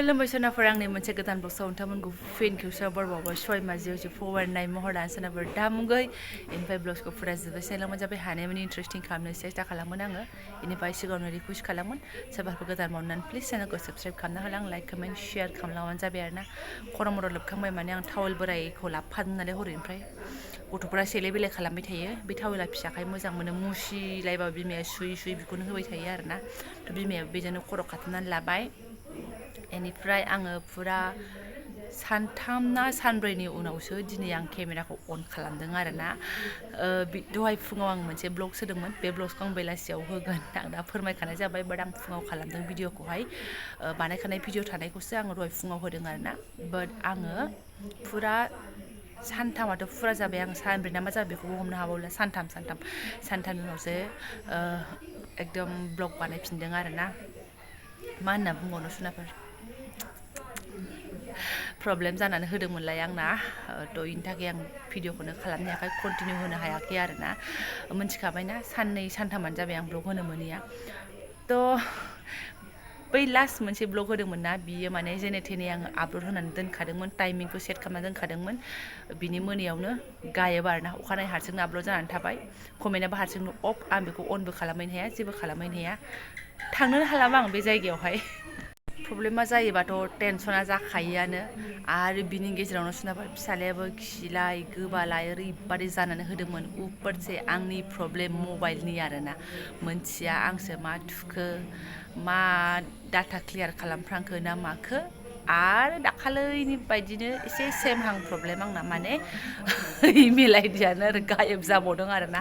खुलुमबाय सोनाफोर आंनि मोनसे गोदान बक्सआव नोंथांमोनखौ फिन खेबसेयाव बरबावबाय सय माजियाव फरवार्डनाय महर लानो सोनाफोर दामुगै इनिफ्राय ब्लग्सखौ फुरा जोबोसेलां मोजाङै हानायमानि इन्टारेस्टिं खालामनो सेस्था खालामोन आङो इनिफ्राय सिगाङावनो रिकुवेस्ट खालामोन सोरबाफोर गोदान मावनानै प्लिज चेनेलखौ साबस्क्राइब खालामना होलां लाइक कमेन्ट शेयार खालामलांबानो जाबाय आरोना खर' मर' लोबखांबाय माने आं टावेल बोरायखौ लाबोफादों नालाय हरैनिफ्राय गथ'फोरा सेले बेले खालामबाय थायो बे टावेला फिसाखाय मोजां मोनो मुसिलायबा बिमाया सुयै सुयै बेखौनो होबाय थायो आरोना थ' बिमाया बेजोंनो खर' खाथुमनानै लाबाय बेनिफ्राय आङो फुरा सानथाम ना सानब्रैनि उनावसो दिनै आं केमेराखौ अन खालामदों आरोना दहाय फुङाव आं मोनसे ब्लग सोदोंमोन बे ब्लगखौ आं बेलासियाव होगोन आं दा फोरमायखानाय जाबाय बाट आं फुङाव खालामदों भिडिअखौहाय बानायखानाय भिडिअ थानायखौसो आङो दहाय फुङाव होदों आरोना बाट आङो फुरा सानथामाथ' फुरा जाबाय आं सानब्रै ना मा जाबाय बेखौबो हमनो हाबावला सानथामनि उनावसो एकदम ब्लग बानायफिनदों आरोना मा होनना बुंबावनो सोनाफोर प्रब्लेम जानानै होदोंमोनलाय आंना थ' बेनि थाखाय आं भिडिअखौनो खालामनो हायाखै कन्टिनिउ होनो हायाखै आरोना मिथिखाबायना साननै सानथामानो जाबाय आं ब्लग होनो मोनैया थ' बै लास्ट मोनसे ब्लग होदोंमोन ना बियो माने जेने थेने आङो आपल'ड होनानै दोनखादोंमोन टाइमिंखौ सेट खालामना दोनखादोंमोन बिनि मोनायावनो गायब आरोना अखानायै हारसिंनो आपल'ड जानानै थाबाय कमेन्टआबो हारसिंनो अफ आं बेखौ अनबो खालामहैनो हाया जेबो खालामहैनो हाया थांनोनो हालामा आं बे जायगायावहाय प्रब्लेमा जायोबाथ' टेनसना जाखायोआनो आरो बिनि गेजेरावनो सोनाबाय फिसालायाबो खिलाय गोबालाय ओरैबादि जानानै होदोंमोन उपरसे आंनि प्रब्लेम मबाइलनि आरोना मोनथिया आंसो मा थुखो मा डाटा क्लियार खालामफ्रांखो ना माखो आरो दाखालैनि बायदिनो एसे सेमहां प्रब्लेम आंना माने इमेल आइडियानो आरो गायब जाबावदों आरोना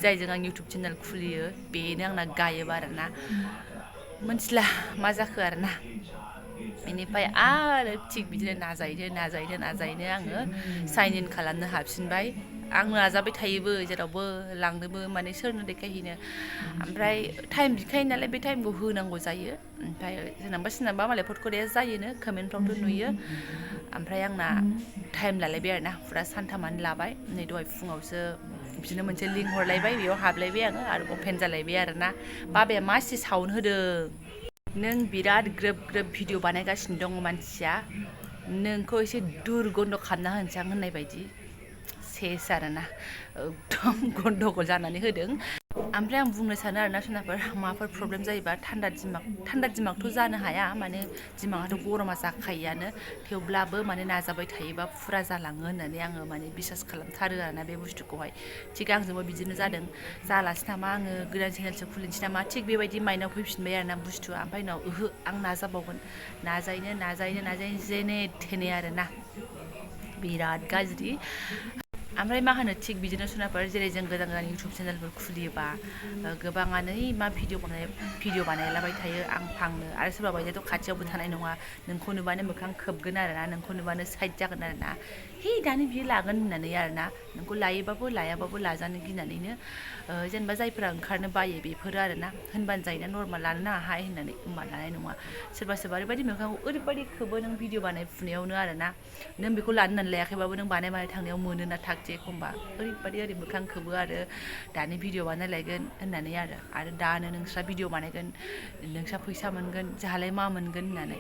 जायजों आं इउटुब चेनेल खुलियो बेनो आंना गायब आरोना मोनथिला मा जाखो आरोना बेनिफ्राय आरो थिग बिदिनो नाजायैनो आङो साइन इन खालामनो हाफिनबाय आं नाजाबाय थायोबो जेरावबो लांनोबो माने सोरनो देखायहैनो ओमफ्राय टाइम बिखायो नालाय बे टाइमखौ होनांगौ जायो ओमफ्राय सोरनाबा मालाय फटक'रिया जायोनो कमेन्टफ्रावथ' नुयो ओमफ्राय आंना टाइम लालायबाय आरोना फुरा सानथामानो लाबाय नै दहाय फुङावसो बिदिनो मोनसे लिंक हरलायबाय बेयाव हाबलायबाय आङो आरो अपेन जालायबाय आरोना बाबाया मासि साउन्ड होदों नों बिराद ग्रोब ग्रोब भिडिअ बानायगासिनो दङ मानसिया नोंखौ एसे दुरगन्द' खालामना होनोसै आं होननाय बायदि सेस आरोना एकदम गन्दगल जानानै होदों ओमफ्राय आं बुंनो सानो आरोना सोनाफोर माबाफोर प्रब्लेम जायोबा थान्दा दिमागथ' जानो हाया माने दिमागाथ' गरमा जाखायोआनो थेवब्लाबो माने नाजाबाय थायोबा फुरा जालाङो होननानै आङो माने बिसास खालामथारो आरोना बे बुस्थुखौहाय थिग आंजोंबो बिदिनो जादों जालासै नामा आङो गोदान चेनेलसो खुलिनोसै नामा थिग बेबायदि माइन्दआव फैफिनबाय आरोना बुस्थुआ ओमफ्राय उनाव ओहो आं नाजाबावगोन नाजायैनो जेने थेने आरोना बिराद गाज्रि ओमफ्राय मा होनो थिग बिदिनो सोनाफोर जेरै जों गोदान इउटुब चेनेलफोर खुलियोबा गोबाङानो मा भिडिअ बानायलाबाय थायो आं फांनो आरो सोरबा बायदियाथ' खाथियावबो थानाय नङा नोंखौ नुबानो मोखां खोबगोन आरोना नोंखौ नुबानो साइड जागोन आरोना हे दानो बियो लागोन होननानै आरोना नोंखौ लायोबाबो लायाबाबो लाजानो गिनानैनो जेनेबा जायफोरा ओंखारनो बायो बेफोरो आरोना होनबानो जायोना नर्माल लानो नाङाहाय होननानै होनबा लानाय नङा सोरबा ओरैबायदि मोखांखौ ओरैबायदि खोबो नों भिडिअ बानायफुनायावनो आरोना नों बेखौ लानो होननानै लायाखैबाबो नों बानाय थांनायाव मोनोना थाखसे एखमबा ओरै मोखां खोबो आरो दानि भिडिअ बानायलायगोन होननानै आरो दानो नोंस्रा भिडिअ बानायगोन नोंस्रा फैसा मोनगोन जोंहालाय मा मोनगोन होननानै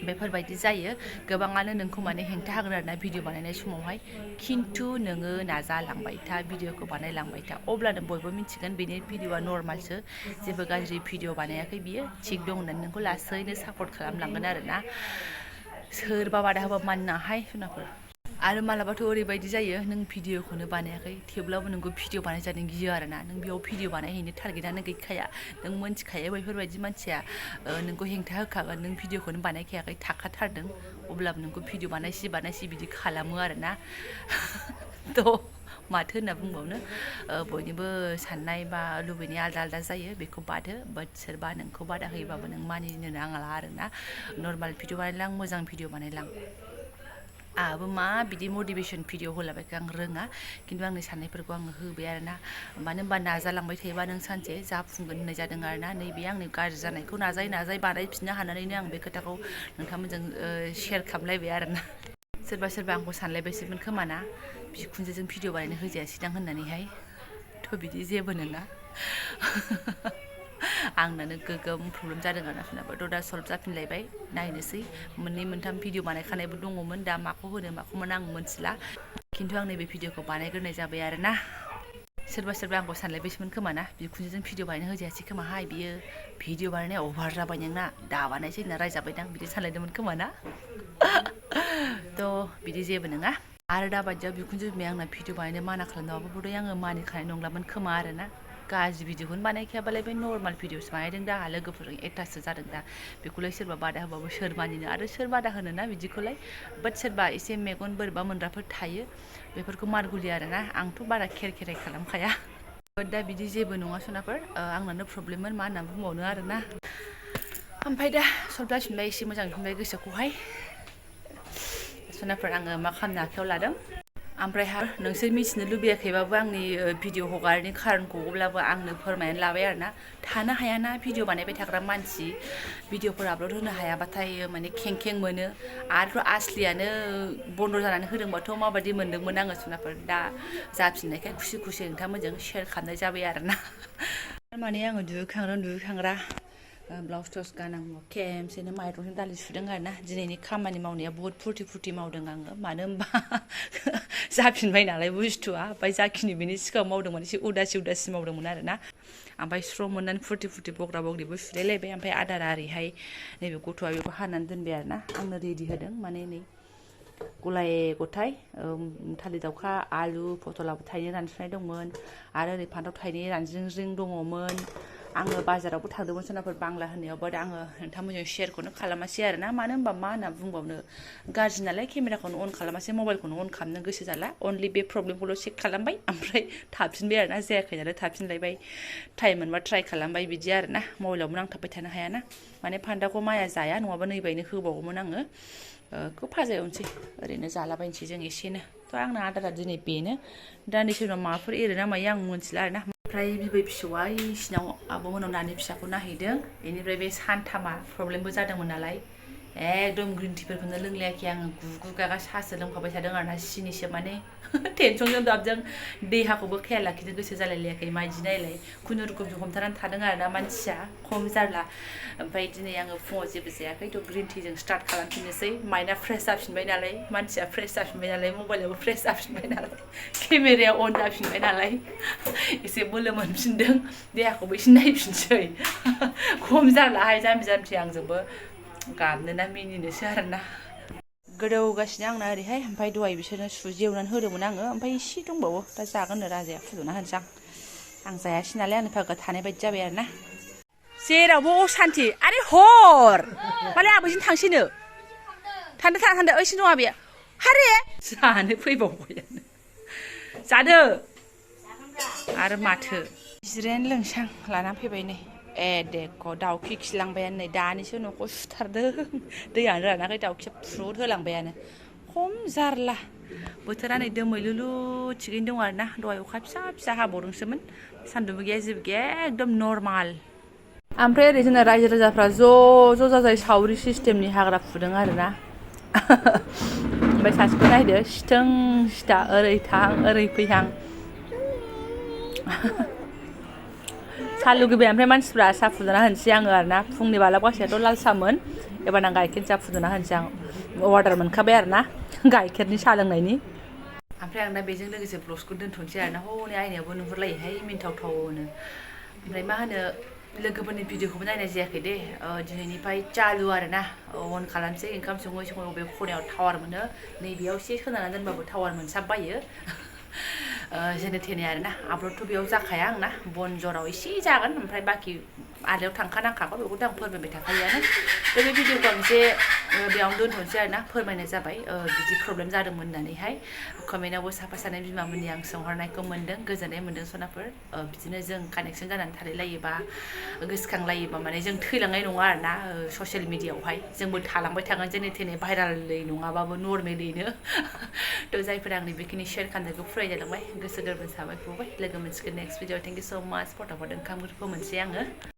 बेफोरबायदि जायो गोबाङानो नोंखौ माने हेंथा होगोन आरोना भिडिअ बानायनाय समावहाय खिन्थु नोङो नाजालांबाय था भिडिअखौ बानायलांबाय था अब्लानो बयबो मिथिगोन बेनि भिडिअआ नर्मालसो जेबो गाज्रि भिडिअ बानायाखै बियो थिग दं होननानै नोंखौ लासैनो सापर्ट खालामलांगोन आरोना सोरबा बादा होबा मानिनो नाङाहाय जुनाफोर आरो मालाबाथ' ओरैबायदि जायो नों भिडिअखौनो बानायाखै थेवब्लाबो नोंखौ भिडिअ बानायजानो गियो आरोना नों बेयाव भिडिअ बानायहैनो टारगेटआनो गैखाया नों मोनथिखायो बेफोरबायदि मानसिया नोंखौ हेंथा होखागोन नों भिडिअखौनो बानायखायाखै थाखाथारदों अब्लाबो नोंखौ भिडिअ बानायसि बिदि खालामो आरोना थ' माथो होनना बुंबावनो बयनिबो साननाय बा लुबैनाया आलदा जायो बेखौ बाद हो बाट सोरबा नोंखौ बादा होयोबाबो नों मानिनो नांला आरोना नर्माल भिडिअ बानायलां मोजां भिडिअ बानायलां आंहाबो मा बिदि मटिभेसन भिडिअ होलाबायखो आं रोङा खिन्थु आंनि साननायफोरखौ आङो होबाय आरोना मानो होनबा नाजालांबाय थायोबा नों सानसे जाफुंगोन होननाय जादों आरोना नैबे आंनि गाज्रि जानायखौ नाजायै बानायफिननो हानानैनो आं बे खोथाखौ नोंथांमोनजों शेयार खालामलायबाय आरोना सोरबा आंखौ सानलायबायसोमोन खोमाना बिखुनजोजों भिडिअ बानायनो होजायासैदां होननानैहाय थ' बिदि जेबो नङा आंनानो गोगोम प्रब्लेम जादों आरोना सोरनाबा दा सल्भ जाफिनलायबाय नायनोसै मोननै मोनथाम भिडिअ बानायखानायबो दङमोन दा माखौ होनो माखौमोन आं मोनथिला खिन्थु आं नैबे भिडिअखौ बानायग्रोनाय जाबाय आरोना सोरबा आंखौ सानलायबायसोमोन खोमा ना बिखुनजोजों भिडिअ बानायनो होजायासै खोमाहाय बियो भिडिअ बानायनाया अभार जाबाय नोंना दा बानायसै होनना रायजाबायदां बिदि सानलायदोंमोन खोमा ना थ' बिदि जेबो नङा आरो दा बायदियाव बिखुनजो बिमाया आंना भिडिअ बानायनो माना खालामदोंबाबो बदै आङो मानिखानाय नंलामोन खोमा आरोना गाज्रि भिडिअखौनो बानायखायाबालाय बे नर्माल भिडिअसो बानायदों दा लोगोफोरजों एटाचसो जादों दा बेखौलाय सोरबा बादा होबाबो सोर मानिनो आरो सोर बादा होनो ना बिदिखौलाय बाट सोरबा एसे मेगन बोरैबा मोनग्राफोर थायो बेफोरखौ मारगुलियो आरोना आंथ' बारा खेर खालामखाया दा बिदि जेबो नङा सनाफोर आंनानो प्रब्लेममोन मा होनना बुंबावनो आरोना ओमफ्राय दा सल्भ जाफिनबाय एसे मोजां मोनफिनबाय गोसोखौहाय सनाफोर आङो मा खालामनो आखायाव लादों ओमफ्रायहा नोंसोर मिथिनो लुबैयाखैबाबो आंनि भिडिअ हगारनि खारनखौ अब्लाबो आंनो फोरमायनानै लाबाय आरोना थानो हायाना भिडिअ बानायबाय थाग्रा मानसि भिडिअफोर आपल'ड होनो हायाबाथाय माने खें मोनो आरो आसलियानो बन्द' जानानै होदोंबाथ' माबायदि मोन्दोंमोन आङो सनाफोर दा जाफिननायखाय खुसि नोंथांमोनजों शेयार खालामनाय जाबाय आरोना माने आङो दुगैखांग्रा ब्लाउस टस गानांगौ खेमसेनो माइरंजों दालि सुदों आरोना दिनैनि खामानि मावनाया बुहुत फुर्ति मावदों आङो मानो होनबा जाफिनबाय नालाय बुस्थुआ ओमफ्राय जाखिनि बेनि सिगाङाव मावदोंमोन एसे उदासि मावदोंमोन आरोना ओमफ्राय स्र' मोननानै फुर्ति बग्रा बग्रिबो सुलायलायबाय ओमफ्राय आदार आरैहाय नैबे गथ'आ बेखौ हानानै दोनबाय आरोना आंनो रेडि होदों माने नै गलाय गथाय थालिर दाउखा आलु पटलाबो थाइनै रानस्रानाय दंमोन आरो ओरै फान्थाव थाइनै रानज्रिं दङमोन आङो बाजारावबो थांदोंमोन सोरनाफोर बांला होननायावबो दा आङो नोंथांमोनजों शेयारखौनो खालामासै आरोना मानो होनबा मा होनना बुंबावनो गाज्रि नालाय केमेराखौनो अन खालामासै मबाइलखौनो अन खालामनो गोसो जाला अनलि बे प्रब्लेमखौल' चेक खालामबाय ओमफ्राय थाफिनबाय आरोना जायाखै नालाय थाफिनलायबाय टाइम मोनबा ट्राइ खालामबाय बिदि आरोना मबाइलावबो नांथाबबाय थानो हायाना माने फान्थावखौ माया जाया नङाबा नैबायनो होबावोमोन आङो बेखौ फाजा एवनोसै ओरैनो जालाबायनोसै जों एसेनो थ' आंना आदारा दिनै बेनो दान्दिसे उनाव माबाफोर एरोना मायो आं मिथिला आरोना ओमफ्राय बिबै फिसौआ इसिनाव आब'मोनाव नानि फिसाखौ नायहैदों बेनिफ्राय बे सानथामा प्रब्लेमबो जादोंमोन नालाय एकदम ग्रिन टिफोरखौनो लोंलायाखै आङो गुगु गागा साहासो लोंखाबाय थादों आरोना सिनिसो माने टेनसनजों दाबजों देहाखौबो खेयाल लाखिनो गोसो जालायलायाखै मायदि नायलाय खुनुरुखुमजों हमथानानै थादों आरोना मानसिया खम जारला ओमफ्राय दिनै आङो फुङाव जेबो जायाखै थ' ग्रिन टिजों स्टार्ट खालामफिननोसै माइन्डआ फ्रेस जाफिनबाय नालाय मानसिया फ्रेस जाफिनबाय नालाय मबाइलाबो फ्रेस जाफिनबाय नालाय केमेराया अन जाफिनबाय नालाय एसे बोलो मोनफिनदों देहाखौबो एसे नायफिनसै खम जारलाहाय जाम्बि आंजोंबो गाबनो ना मिनिनोसो आरोना गोदौगासिनो आंना ओरैहाय ओमफ्राय दहाय बिसोरनो सुजि एवनानै होदोंमोन आङो ओमफ्राय एसे दंबावो दा जागोननो राजाया फुदुंना होनोसै आं जायासै नालाय आंनि भागोआ थानाय बायदि जाबाय आरोना जेरावबो असान्ति आरे हर मालाय आंबो बिदिनो थांसैनो थांदो ओइसो नङा बे हारे जानो फैबावबायानो जादो आरो माथो जिरायनो लोंसां लानानै फैबाय नै देख' दाउखि खिलांबायानो नै दानिसो न'खौ सुथारदों दैयानो रानाखै दाउखिया फ्रुट होलांबायानो खम जारला बोथोरा नै दोमैलुलु थिगैनो दं आरोना दहाय अखा फिसा हाबावदोंसोमोन सान्दुंबो गैया जेबो गैया एकदम नर्माल ओमफ्राय ओरै जोंना रायजो राजाफ्रा ज' जाजाय सावरि सिस्टेमनि हाग्रा फुदों आरोना ओमफ्राय सासेखौ नायदो सिथों सिथा ओरै थां ओरै फैहां साहा लुगैबाय ओमफ्राय मानसिफ्रा साहा फुदुंना होनोसै आङो आरोना फुंनि बालाबासियाथ' लाल साहामोन एबार आं गाइखेर साहा फुदुंना होनोसै आं अर्डार मोनखाबाय आरोना गाइखेरनि साहा लोंनायनि ओमफ्राय आं दा बेजों लोगोसे ब्लगखौ दोनथ'नोसै आरोना हनै आयनायावबो नुहुरलायोहाय मिन्थावनो ओमफ्राय मा होनो लोगोफोरनि भिडिअखौबो नायनाय जायाखै दे दिनैनिफ्राय चालु आरोना अन खालामसै ओंखाम सङै बबे खनायाव टावार मोनो नैबेयाव एसे सोनानै दोनबाबो टावार मोनसाबबायो जेने थेने आरोना आपल'डथ' बेयाव जाखाया आंना बन जराव एसे जागोन ओमफ्राय बाखि आलायाव थांखानांखागौ बेखौथ' आं फोरमायबाय थाखायोआनो बे भिडिअखौ आं एसे बेयावनो दोनथ'नोसै आरोना फोरमायनाय जाबाय बिदि प्रब्लेम जादोंमोन होननानैहाय कमेन्टआवबो साफा सानै बिमामोननि आं सोंहरनायखौ मोन्दों गोजोननाय मोन्दों सनाफोर बिदिनो जों कानेक्सन जानानै थालायलायोबा गोसोखांलायोबा माने जों थैलांनाय नङा आरोना ससियेल मिडियाआवहाय जोंबो थालांबाय थागोन जेने थेने भाइरालै नङाबाबो नर्मेलैनो थ' जायफोरा आंनि बेखिनि शेयार खालामनायखौ फरायना लांबाय गोसो गोरबोनि साबायखर बावबाय लोगो मोनसिगोन नेक्स्ट भिडिअ थेंक इउ स' माच फटाफट ओंखाम ओंख्रिखौ मोनसै आङो